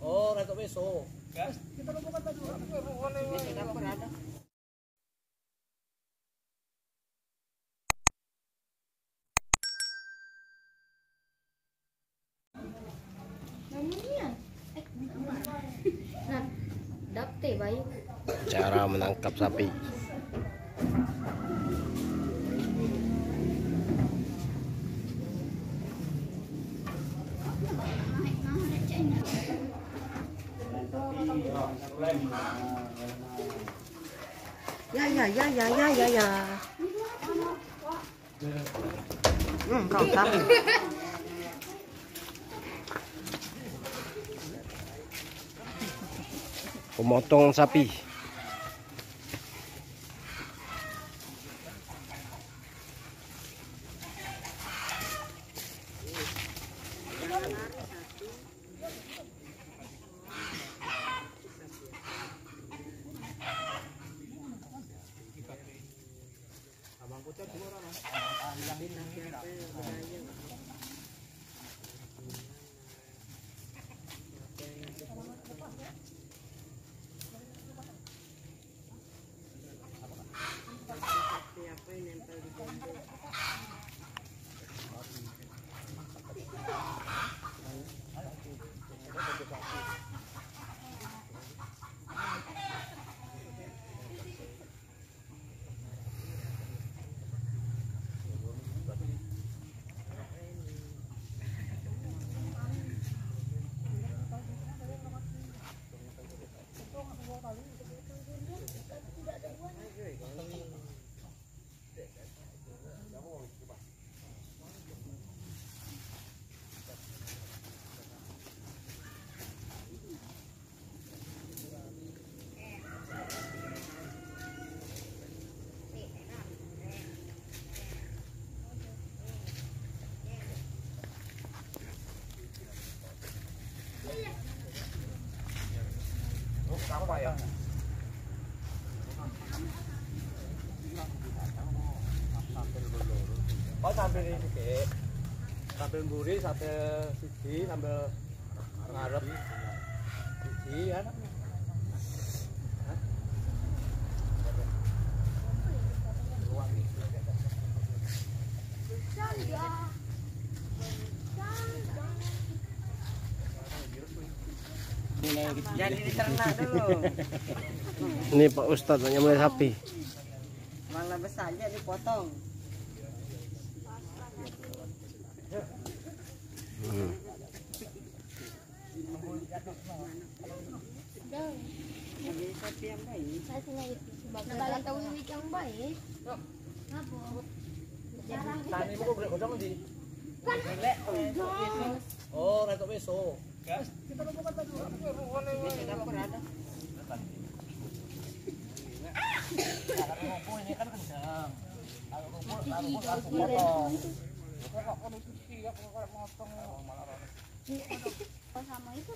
Oh, rada besok. Cara menangkap sapi. Ya ya ya ya ya ya ya. Kau sapi. Pemotong sapi. Oh, sambil ini sih, sambil mburi, sambil siji, sambil ngarep siji kan. Jadi diternak dulu. Ini Pak Ustadz menyembelih sapi. Malah besarnya dipotong. Oh, rada besok. Ini kan kencang. Kalau potong. Sama itu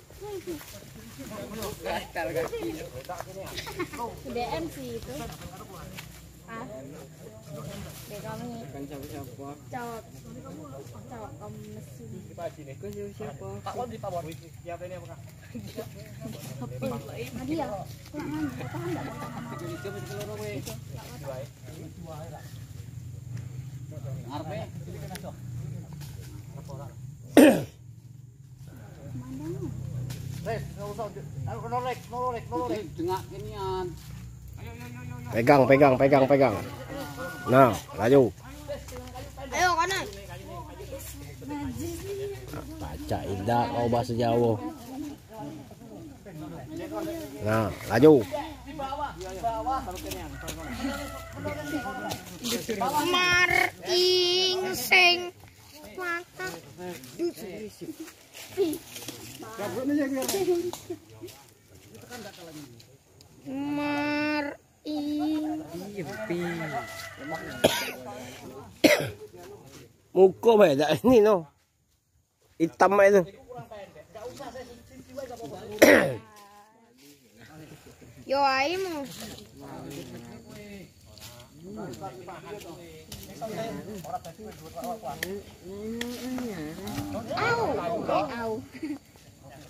DM sih itu. Ah, cowok cowok mesin. Dia Pegang, pegang, pegang, pegang. Nah, laju. Ayo kanan. Baca indah kau bahasa Jawa. Nah, laju. Mar ing sing mata. Mar ing Muka beda ini no. Hitam itu. Yo aimu. Au,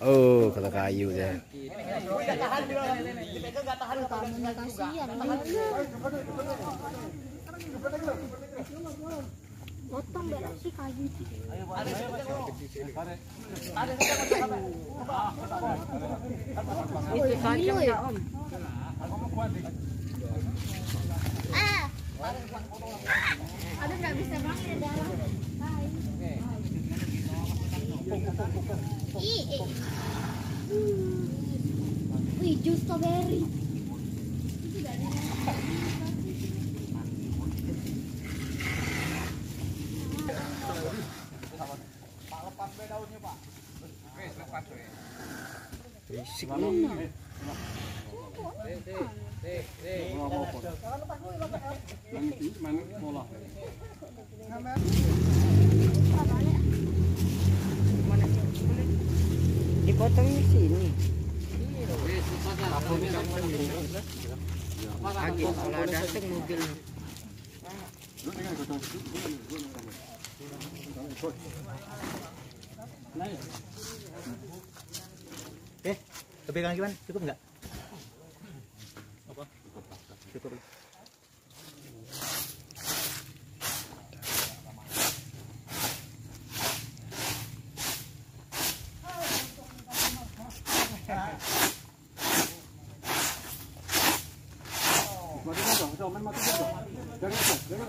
au. Oh, kena kayu dia. Potong berarti kayu. Itu tajam ya, Om. Ah. Aduh, nggak bisa banget darah. Wih, jus strawberry. Itu dari Pak, lepas be daunnya, Pak. Wes, lepas we. Berisik. Dipotong di sini. Lagi kalau datang mobil. Eh, kepegang gimana? Cukup enggak? Apa? Cukup. Dulu.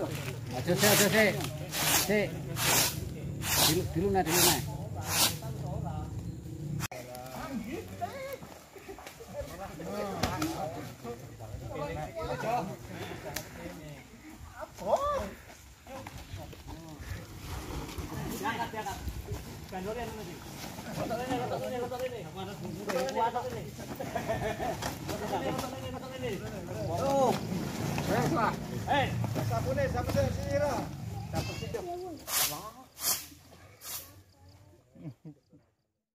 Sabune, sabune sini lah.